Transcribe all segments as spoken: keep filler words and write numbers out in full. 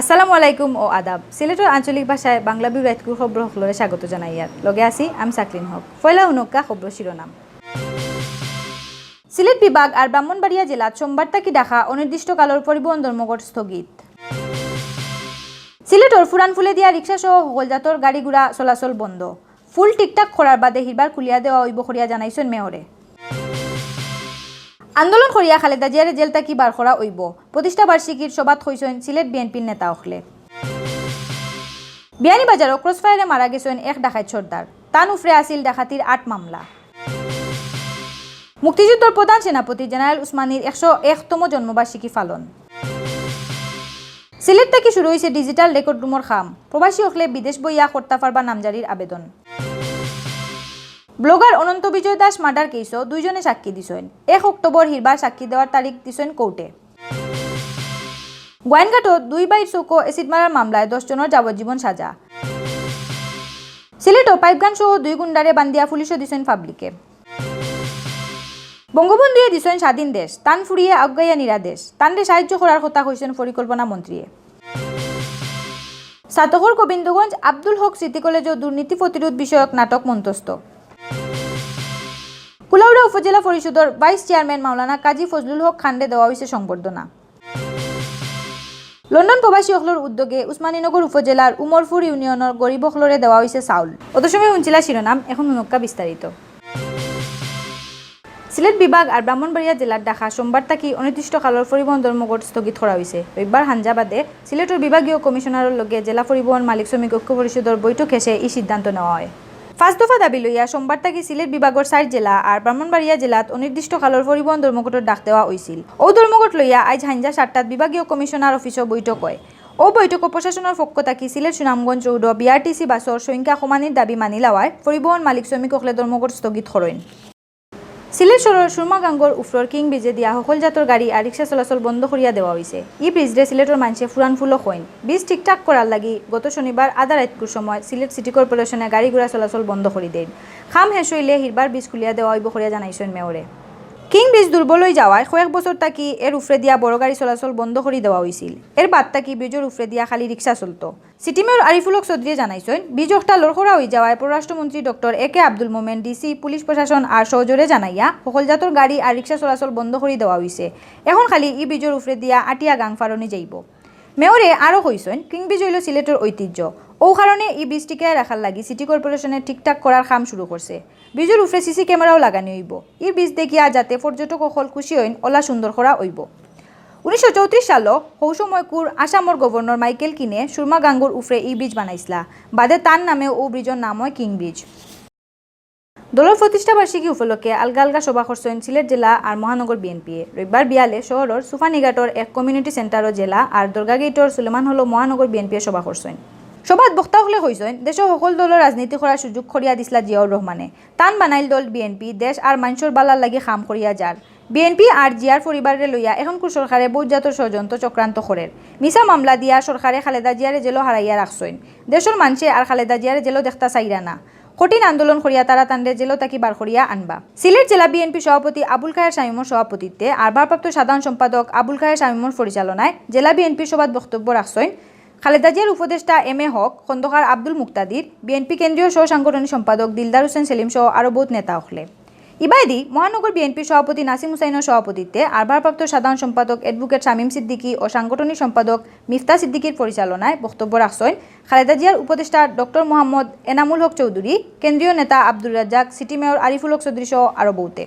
আসসালামু আলাইকুম ও আদাব। সিলেটর আঞ্চলিক ভাষায় বাংলা বিভাগ রাইতকুর খবর হকলরে স্বাগত জানাইয়ার। লগে আছি আমি সাকলিন হক। পয়লা হুনউক্কা খবর শিরোনাম। সিলেট বিভাগ আর ব্রাহ্মণবাড়িয়া জেলাত সোমবার থাকি ঢাকা অনির্দিষ্টকালর পরিবহন ধর্মঘট স্থগিত। সিলেটর ফুরান ফুলেদিয়া রিক্সা সহ হকল জাতর গাড়ি ঘোড়া চলাচল বন্ধ। ফুল ঠিকঠাক করার বাদে হিরবার খুলিয়া দেওয়া অইবো করিয়া জানাইছইন মেয়রে। আন্দোলন করিয়া খালেদা জিয়ারে জেল থাকি বার করা অইবো, প্রতিষ্ঠা বার্ষিকীর সভাত কইছইন সিলেট বিএনপির নেতা অকলে। বিয়ানীবাজারো ক্রসফায়ারে মারা গেছইন এক ডাকাইত সর্দার, তান উফরে আছিল ডাকাতির আট মামলা। মুক্তিযুদ্ধর প্রধান সেনাপতি জেনারেল উসমানীর একশো একতম জন্মবার্ষিকী পালন। সিলেট থাকি শুরু অইছে ডিজিটাল রেকর্ড রুমর কাম, প্রবাসী অকলে বিদেশ বইয়া করতা পারবা নামজারির আবেদন। ব্লগার অনন্ত বিজয় দাস মার্ডার কেসও দুইজনে সাক্ষী দিছইন। এক অক্টোবর হিরবার সাক্ষী দেওয়ার তারিখ দিছইন কোর্টে। গোয়াইনঘাটো দুই ভাইর চউখো এসিড মারার মামলায় দশ জনর যাবজ্জীবন সাজা। সিলেটো পাইপগান সহ দুই গুন্ডারে বান্দিয়া পুলিশো দিছইন পাবলিকে। বঙ্গবন্ধুয়ে দিছইন স্বাধীন দেশ, তান ফুড়িয়ে আগুয়াইয়া নিরা দেশ, তানরে সাহায্য করার কথা কইছইন পরিকল্পনা মন্ত্রীয়ে। ছাতকর গোবিন্দগঞ্জ আব্দুল হক স্মৃতি কলেজো দুর্নীতি প্রতিরোধ বিষয়ক নাটক মঞ্চস্থ। কুলাউড়া উপজেলা পরিষদর ভাইস চেয়ারম্যান মাওলানা কাজী ফজলুল হক খানরে দেওয়া অইছে সংবর্ধনা। লন্ডন প্রবাসী অকলর উদ্যোগে উসমানীনগর উপজেলার উমরপুর ইউনিয়নর গরিব অকলরে দেওয়া অইছে চাউল। অত সময় হুনছিলা শিরোনাম, এখন হুনউক্কা বিস্তারিত। সিলেট বিভাগ আর ব্রাহ্মণবাড়িয়া জেলার ঢাকা সোমবার থাকি অনির্দিষ্টকালর পরিবহন ধর্মঘট স্থগিত করা অইছে। রবিবার হাঞ্জা বাদে সিলেটর বিভাগীয় কমিশনারর লগে জেলা পরিবহন মালিক শ্রমিক ঐক্য পরিষদর বৈঠকে সে ই সিদ্ধান্ত নেওয়া অয়। পাঁচ দফা দাবি লইয়া সোমবার থাকি সিলেট বিভাগর চাইর জেলা আর ব্রাহ্মণবাড়িয়া জেলাত অনির্দিষ্টকালর পরিবহন ধর্মঘটর ডাক দেওয়া অইছিল। অউ ধর্মঘট লইয়া আইজ হাঞ্জা সাতটাত বিভাগীয় কমিশনার অফিসো বৈঠক অয়। অউ বৈঠকো প্রশাসনর পক্ষ থাকি সিলেট সুনামগঞ্জ রোডো বিআরটিসি বাসর সংখ্যা কমানির দাবি মানি লওয়ায় পরিবহন মালিক শ্রমিক অকলে ধর্মঘট স্থগিত করইন। সিলেট শহরর সুরমাগাঙ্গর উফরর কিং ব্রিজে দিয়া হকল জাতর গাড়ি আর রিক্সা চলাচল বন্ধ করিয়া দেওয়া অইছে। ই ব্রিজরে সিলেটর মানষে ফুরান ফুলও কইন। ব্রিজ ঠিকঠাক করার লাগি গত শনিবার আধা রাইতকুর সময় সিলেট সিটি কর্পোরেশনে গাড়ি ঘোড়া চলাচল বন্ধ করি দেইন। কাম শেষ অইলে হিরবার ব্রিজ খুলিয়া দেওয়া অইবো করিয়া জানাইছইন মেয়রে। কিং ব্রিজ দুর্বল অই যাওয়ায় কয়েক বছর থাকি এর উফরে দিয়া বড় গাড়ি চলাচল বন্ধ করি দেওয়া অইছিল। এর বাদ থাকি ব্রিজর উফরে দিয়া খালি রিক্সা চলতো। সিটি মেয়র আরিফুল হক চৌধুরীয়ে জানাইছইন, ব্রিজ অকটা লড়খড়া অই যাওয়ায় পররাষ্ট্রমন্ত্রী ডক্টর এ কে আব্দুল মোমেন, ডিসি, পুলিশ প্রশাসন আর সহজরে জানাইয়া হকল জাতর গাড়ি আর রিক্সা চলাচল বন্ধ করি দেওয়া অইছে। এখন খালি ই ব্রিজর উফরে দিয়া আটিয়া গাং ফারনি যাইবো। মেয়রে আরও কইছইন, কিং ব্রিজ অইলো সিলেটর ঐতিহ্য। অউ কারণে ই ব্রিজ টিকাইয়া রাখার লাগি সিটি কর্পোরেশনে ঠিকঠাক করার কাম শুরু করছে। ব্রিজর উফরে সিসি ক্যামেরাও লাগানি অইবো। ই ব্রিজ দেখিয়া যাতে পর্যটক অকল খুশি অইন, অলা সুন্দর করা অইবো। উনিশশো চৌত্রিশ সালো হউ সময়কুর আসামর গভর্নর মাইকেল কিনে সুরমা গাঙ্গুর উফরে ই ব্রিজ বানাইছলা। বাদে তান নামে অউ ব্রিজর নাম অয় কিং ব্রিজ। দলর প্রতিষ্ঠা বার্ষিকী উপলক্ষে আলগা আলগা সভা করছইন সিলেট জেলা আর মহানগর বিএনপিয়ে। রবিবার বিয়ালে শহরর সুফানিঘাটর এক কমিউনিটি সেন্টারো জেলা আর দরগা গেইটর সুলেমান হলো মহানগর বিএনপিয়ে সভা করছইন। সভাত বক্তা অকলে কইছইন, দেশো হকল দলর রাজনীতি করার সুযোগ করিয়া দিছলা জিয়াউর রহমানে। তান বানাইল দল বিএনপি, দেশ আর মানষর বালার লাগি কাম করিয়া যার। বিএনপি আর জিয়ার পরিবাররে লইয়া এখনকুর সরকারে বউত জাতর ষড়যন্ত্র চক্রান্ত করের। মিছা মামলা দিয়া সরকারে খালেদা জিয়ারে জেলো হারাইয়া রাখছইন। দেশর মানষে আর খালেদা জিয়ারে জেলো দেখতা চাইরা না। কঠিন আন্দোলন করিয়া তারা তানরে জেলো থাকি বার করিয়া আনবা। সিলেট জেলা বিএনপি সভাপতি আবুল খায়ের শামীমর সভাপতিত্বে আর ভারপ্রাপ্ত সাধারণ সম্পাদক আবুল খায়ের শামীমর পরিচালনায় জেলা বিএনপির সভাত বক্তব্য রাখছইন খালেদা জিয়ার উপদেষ্টা এম এ হক, খন্দকার আব্দুল মুক্তাদির, বিএনপি কেন্দ্রীয় সহ সাংগঠনিক সম্পাদক দিলদার হোসেন সেলিম সহ আরও বউত নেতা অকলে। ইবায়দি মহানগর বিএনপির সভাপতি নাসিম হুসাইনর সভাপতিত্বে আর ভারপ্রাপ্ত সাধারণ সম্পাদক অ্যাডভোকেট শামীম সিদ্দিকী ও সাংগঠনিক সম্পাদক মিফতা সিদ্দিকীর পরিচালনায় বক্তব্য রাখছইন খালেদা জিয়ার উপদেষ্টা ডক্টর মোহাম্মদ এনামুল হক চৌধুরী, কেন্দ্রীয় নেতা আব্দুর রাজ্জাক, সিটি মেয়র আরিফুল হক চৌধুরী সহ আরও বউতে।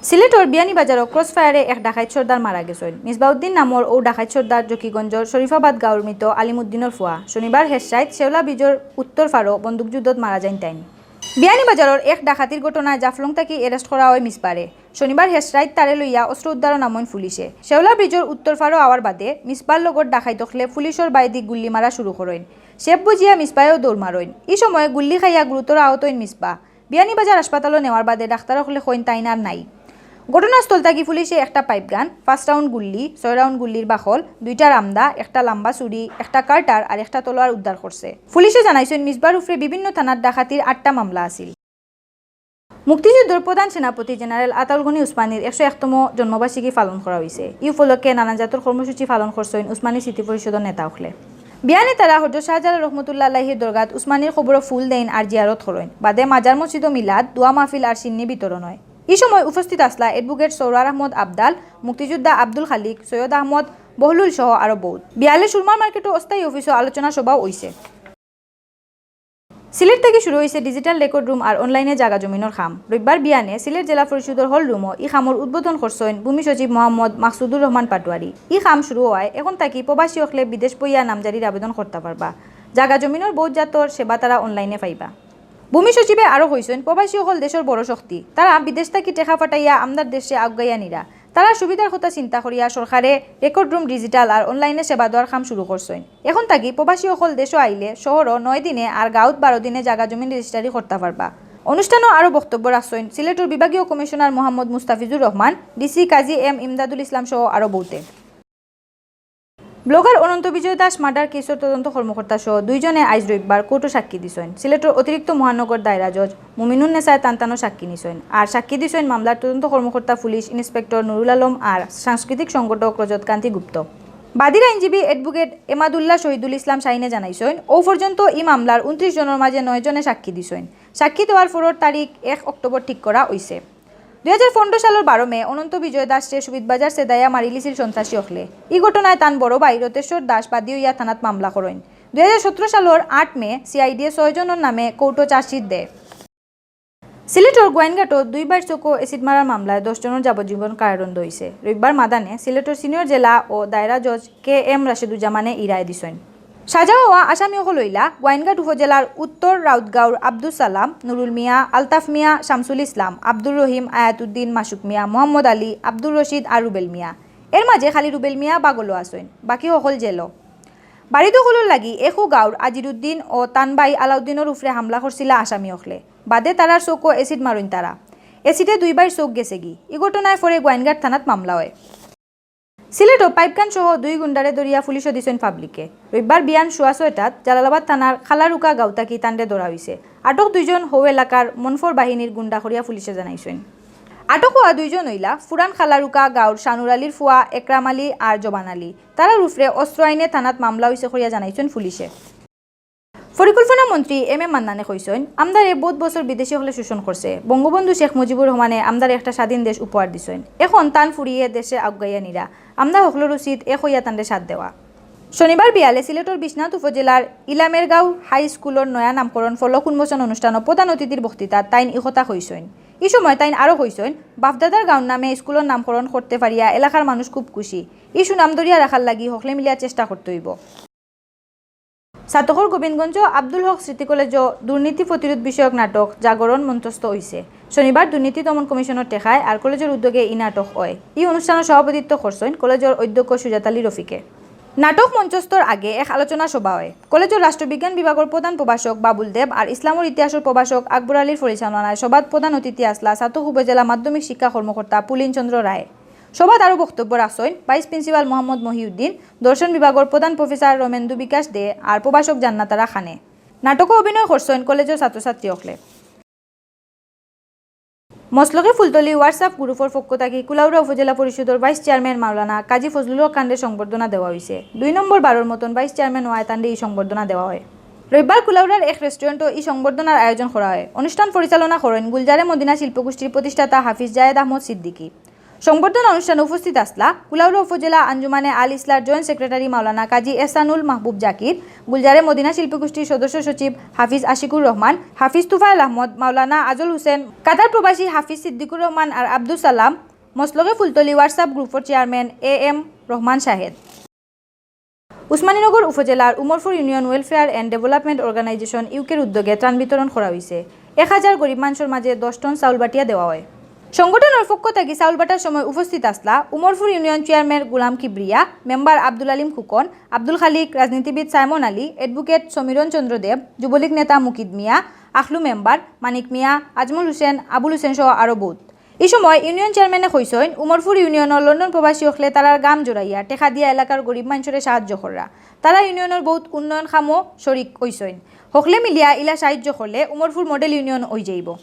সিলেটর বিয়ানীবাজারো ক্রসফায়ারে এক ডাকাইত সর্দার মারা গেছইন। মিসবাউদ্দিন নামর অউ ডাকাইত সর্দার জকিগঞ্জর শরীফাবাদ গাঁওর মৃত আলিমুদ্দিনর ফুয়া। শনিবার হেশরাইত শেওলা ব্রিজর উত্তর ফারো বন্দুকযুদ্ধত মারা যাইন তাইন। বিয়ানীবাজারর এক ডাকাতির ঘটনায় জাফলং থাকি arrest করা অয় মিসবারে। শনিবার হেশরাইত তারে লইয়া অস্ত্র উদ্ধারও নামইন পুলিশে। শেওলা ব্রিজর উত্তর ফারো আওয়ার বাদে মিসবার লগর ডাকাইত অকলে পুলিশর বায়দি গুল্লি মারা শুরু করইন। শেপ বুঝিয়া মিসবায়ও দৌড় মারইন। ই সময় গুল্লি খাইয়া গুরুতর আহত অইন মিসবা। বিয়ানীবাজার হাসপাতালো নেওয়ার বাদে ডাক্তার অকলে কইন তাইন আর নাই। ঘটনাস্থল থাকি পুলিশে একটা পাইপগান, পাঁচ রাউন্ড গুল্লি, ছয় রাউন্ড গুল্লির বাকল, দুইটা রামদা, একটা লাম্বা ছুরি, একটা কার্টার আর একটা তলোয়ার উদ্ধার করছে। পুলিশে জানাইছইন মিসবার উফরে বিভিন্ন থানাত ডাকাতির আটটা মামলা আছিল। মুক্তিযুদ্ধর প্রধান সেনাপতি জেনারেল আতাউল গনি উসমানীর একশো একতম জন্মবার্ষিকী পালন করা অইছে। ই উপলক্ষে নানান জাতর কর্মসূচি পালন করছইন উসমানী স্মৃতি পরিষদর নেতা অকলে। বিয়ানে তারা হজরত শাহজালাল রহমতুল্লাহ আলাইহির দরগাত উসমানীর কবরো ফুল দেইন আর জিয়ারত করইন। বাদে মাজার মসজিদো মিলাদ, দোয়া মাহফিল আর শিন্নি বিতরণ অয়। ই সময় উপস্থিত আছলা অ্যাডভোকেট সৌরার আহমদ আবদাল, মুক্তিযোদ্ধা আব্দুল খালিক, সৈয়দ আহমদ বহলুল সহ আরো বউত। বিয়ালে সুরমার মার্কেটো অস্থায়ী অফিসো আলোচনা সভাও অইছে। সিলেট থাকি শুরু অইছে ডিজিটাল রেকর্ড রুম আর অনলাইনে জাগা জমিনর কাম। রবিবার বিয়ানে সিলেট জেলা পরিষদর হল রুমো ই কামর উদ্বোধন করছইন ভূমি সচিব মোহাম্মদ মাকসুদুর রহমান পাটোয়ারি। ই কাম শুরু অওয়ায় এখন থাকি প্রবাসী অকলে বিদেশ বইয়া নামজারির আবেদন করতা পারবা। জাগা জমিনর বউত জাতর সেবা তারা অনলাইনে পাইবা। ভূমি সচিবে আরো কইছইন, প্রবাসী অকল দেশর বড় শক্তি, তারা বিদেশ থাকি টেকা পাঠাইয়া আমরার দেশরে আগুয়াইয়া নিরা। তারার সুবিধার কথা চিন্তা করিয়া সরকারে রেকর্ড রুম ডিজিটাল আর অনলাইনে সেবা দেওয়ার কাম শুরু করছইন। এখন থাকি প্রবাসী অকল দেশো আইলে শহরো নয় দিনে আর গাঁওত বারো দিনে জাগা জমিন রেজিস্ট্রারি করতা পারবা। অনুষ্ঠানো আরো বক্তব্য রাখছইন সিলেটর বিভাগীয় কমিশনার মোহাম্মদ মুস্তাফিজুর রহমান, ডিসি কাজী এম ইমদাদুল ইসলাম সহ আরো বউতে। ব্লগার অনন্ত বিজয় দাস মার্ডার কেসর তদন্ত কর্মকর্তা সহ দুইজনে আইজ রবিবার কোর্টো সাক্ষী দিছইন। সিলেটর অতিরিক্ত মহানগর দায়রা জজ মুমিনুন নেসায় তান তানো সাক্ষী নিছইন। আর সাক্ষী দিছইন মামলার তদন্ত কর্মকর্তা পুলিশ ইন্সপেক্টর নুরুল আলম আর সাংস্কৃতিক সংগঠক রজত কান্তি গুপ্ত। বাদীর আইনজীবী অ্যাডভোকেট এমাদুল্লাহ শহীদুল ইসলাম শাহিনে জানাইছইন, অউ পর্যন্ত ই মামলার ঊনত্রিশ জনর মাঝে নয় জনে সাক্ষী দিছইন। সাক্ষী দেওয়ার ফরর তারিখ এক অক্টোবর ঠিক করা অইছে। দুই হাজার পনেরো সালর বারো মে অনন্ত বিজয় দাসরে সুবিধ বাজার সেদাইয়া মারিলিছিল সন্ত্রাসী অকলে। ই ঘটনায় তান বড় ভাই রতেশ্বর দাস বাদী অইয়া থানাত মামলা করইন। দুই হাজার সতেরো সালর আট মে সিআইডিয়ে ছয় জনর নামে কোর্টো চার্জশিট দেয়। সিলেটর গোয়াইনঘাটো দুই ভাইর চউখো এসিড মারার মামলায় দশ জনর যাবজ্জীবন কারাদণ্ড অইছে। রবিবার মাদানে সিলেটর সিনিয়র জেলা ও দায়রা জজ কে এম রাশেদুজ্জামানে ই রায় দিছইন। সাজা অওয়া আসামি অকল অইলা গোয়াইনঘাট উপজেলার উত্তর রাউতগাঁওর আব্দুস সালাম, নুরুল মিয়া, আলতাফ মিয়া, শামসুল ইসলাম, আব্দুর রহিম, আয়াতুদ্দিন, মাসুক মিয়া, মোহাম্মদ আলী, আব্দুর রশিদ আর রুবেল মিয়া। এর মাঝে খালি রুবেল মিয়া বাগলো আছইন, বাকি অকল জেলো। বাড়ি দখলর লাগি একউ গাঁওর আজিরুদ্দিন ও তান ভাই আলাউদ্দিনর উপরে হামলা করছিলা আসামি অকলে। বাদে তারার চউখো এসিড মারইন তারা। এসিডে দুই ভাইর চউখ গেছেগি। ই ঘটনায় পরে গোয়াইনঘাট থানাত মামলা অয়। সিলেটো পাইপগান সহ দুই গুন্ডারে ধরিয়া পুলিশো দিছইন পাবলিকে। রবিবার বিয়ান সোয়া ছয়টাত জালালাবাদ থানার খালারুকা গাঁও থাকি তানরে ধরা অইছে। আটক দুইজন হউ এলাকার মনফর বাহিনীর গুন্ডা করিয়া পুলিশে জানাইছইন। আটক অওয়া দুইজন অইলা পুরান খালারুকা গাঁওর শানুর আলীর ফুয়া একরাম আলী আর জবান আলী। তারার উপরে অস্ত্র আইনে থানাত মামলা অইছে করিয়া জানাইছইন পুলিশে। পরিকল্পনা মন্ত্রী এম এ মান্নানে কইছইন, আমরারে বউত বছর বিদেশি অকলে শোষণ করছে। বঙ্গবন্ধু শেখ মুজিবুর রহমানে আমরারে একটা স্বাধীন দেশ উপহার দিছইন। এখন তান ফুরিয়ে দেশে আগুয়াইয়া নিরা। আমরা হকলর উচিত এক অইয়া তানরে সাথ দেওয়া। শনিবার বিয়ালে সিলেটর বিশ্বনাথ উপজেলার ইলামেরগাঁও হাই স্কুলর নয়া নামকরণ ফলক উন্মোচন অনুষ্ঠানো প্রধান অতিথির বক্তৃতাত তাইন ই কথা কইছইন। ই সময় তাইন আরো কইছইন, বাপদাদার গাঁওর নামে স্কুলর নামকরণ করতে পারিয়া এলাকার মানুষ খুব খুশি। ই সুনাম ধরিয়া রাখার লাগি হকলে মিলিয়া চেষ্টা করতে অইবো। ছাতকর গোবিন্দগঞ্জ আব্দুল হক স্মৃতি কলেজো দুর্নীতি প্রতিরোধ বিষয়ক নাটক জাগরণ মঞ্চস্থ অইছে। শনিবার দুর্নীতি দমন কমিশনর টেকায় আর কলেজর উদ্যোগে ই নাটক অয়। ই অনুষ্ঠানো সভাপতিত্ব করছইন কলেজর অধ্যক্ষ সুজাত আলী রফিকে। নাটক মঞ্চস্থর আগে এক আলোচনা সভা অয়। কলেজর রাষ্ট্রবিজ্ঞান বিভাগর প্রধান প্রভাষক বাবুল দেব আর ইসলামর ইতিহাসর প্রভাষক আকবর আলীর পরিচালনায় সভাত প্রধান অতিথি আছলা ছাতক উপজেলা মাধ্যমিক শিক্ষা কর্মকর্তা পুলিন চন্দ্র রায়। সভাত আরো বক্তব্য রাখছইন ভাইস প্রিন্সিপাল মোহাম্মদ মহিউদ্দিন, দর্শন বিভাগর প্রধান প্রফেসর রমেন্দু বিকাশ দে আর প্রভাষক জান্নাতারা খানে। নাটকো অভিনয় করছইন কলেজর ছাত্রছাত্রী অকলে। মসলকে ফুলতলি WhatsApp গ্রুপর পক্ষ থাকি কুলাউড়া উপজেলা পরিষদর ভাইস চেয়ারম্যান মাওলানা কাজী ফজলুল হক খানরে সংবর্ধনা দেওয়া অইছে। দুই নম্বর বারর মতন ভাইস চেয়ারম্যান অওয়ায় তানরে ই সংবর্ধনা দেওয়া অয়। রবিবার কুলাউড়ার এক রেস্টুরেন্টো ই সংবর্ধনার আয়োজন করা অয়। অনুষ্ঠান পরিচালনা করইন গুলজারে মদিনা শিল্পগোষ্ঠীর প্রতিষ্ঠাতা হাফিজ জায়েদ আহমদ সিদ্দিকী। সংবর্ধনা অনুষ্ঠানে উপস্থিত আছলা কুলাউড়া উপজেলা আঞ্জুমানে আল ইসলাহর জয়েন্ট সেক্রেটারি মাওলানা কাজী এহসানুল মাহবুব জাকির, গুলজারে মদিনা শিল্পী গোষ্ঠীর সদস্য সচিব হাফিজ আশিকুর রহমান, হাফিজ তুফায়েল আহমদ, মাওলানা আজল হোসেন, কাতার প্রবাসী হাফিজ সিদ্দিকুর রহমান আর আব্দুস সালাম, মসলকে ফুলতলি WhatsApp গ্রুপর chairman A M Rahman Shahed. Osmaninagar উপজেলার Umarpur union welfare and development organisation ইউকের উদ্যোগে ত্রাণ বিতরণ করা অইছে। এক হাজার গরিব মানষর মাঝে দশ টন চাউল বাটিয়া দেওয়া অয়। সংগঠনর পক্ষ থাকি চাউল বাটার সময় উপস্থিত আছলা উমরপুর ইউনিয়ন চেয়ারম্যান গোলাম কিবরিয়া, মেম্বার আব্দুল আলিম খুকন, আব্দুল খালিক, রাজনীতিবিদ সাইমন আলী, অ্যাডভোকেট সমীরণ চন্দ্র দেব, যুবলীগ নেতা মুকিদ মিয়া, আখলু মেম্বার, মানিক মিয়া, আজমল হোসেন, আবুল হোসেন সহ আরো বউত। ই সময় ইউনিয়ন চেয়ারম্যানে কইছইন, উমরপুর ইউনিয়নর লন্ডন প্রবাসী অকলে তারার গাম জোড়াইয়া টেকা দিয়া এলাকার গরিব মানষরে সাহায্য কররা। তারা ইউনিয়নর বউত উন্নয়ন কামো শরিক অইছইন। হকলে মিলিয়া ইলা সাহায্য করলে উমরপুর মডেল ইউনিয়ন অইযাইবো।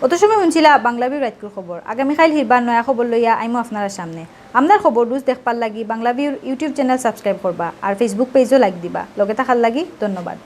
অত সময় হুনছিলা বাংলা ভিউর আইজকুর খবর। আগামীকাইল হিরবার নয়া খবর লইয়া আইমু আপনারার সামনে। আমরার খবর রুজ দেখবার লাগি বাংলা ভিউর YouTube channel subscribe করবা আর Facebook page-ও like দিবা। লগে থাকার লাগি ধন্যবাদ।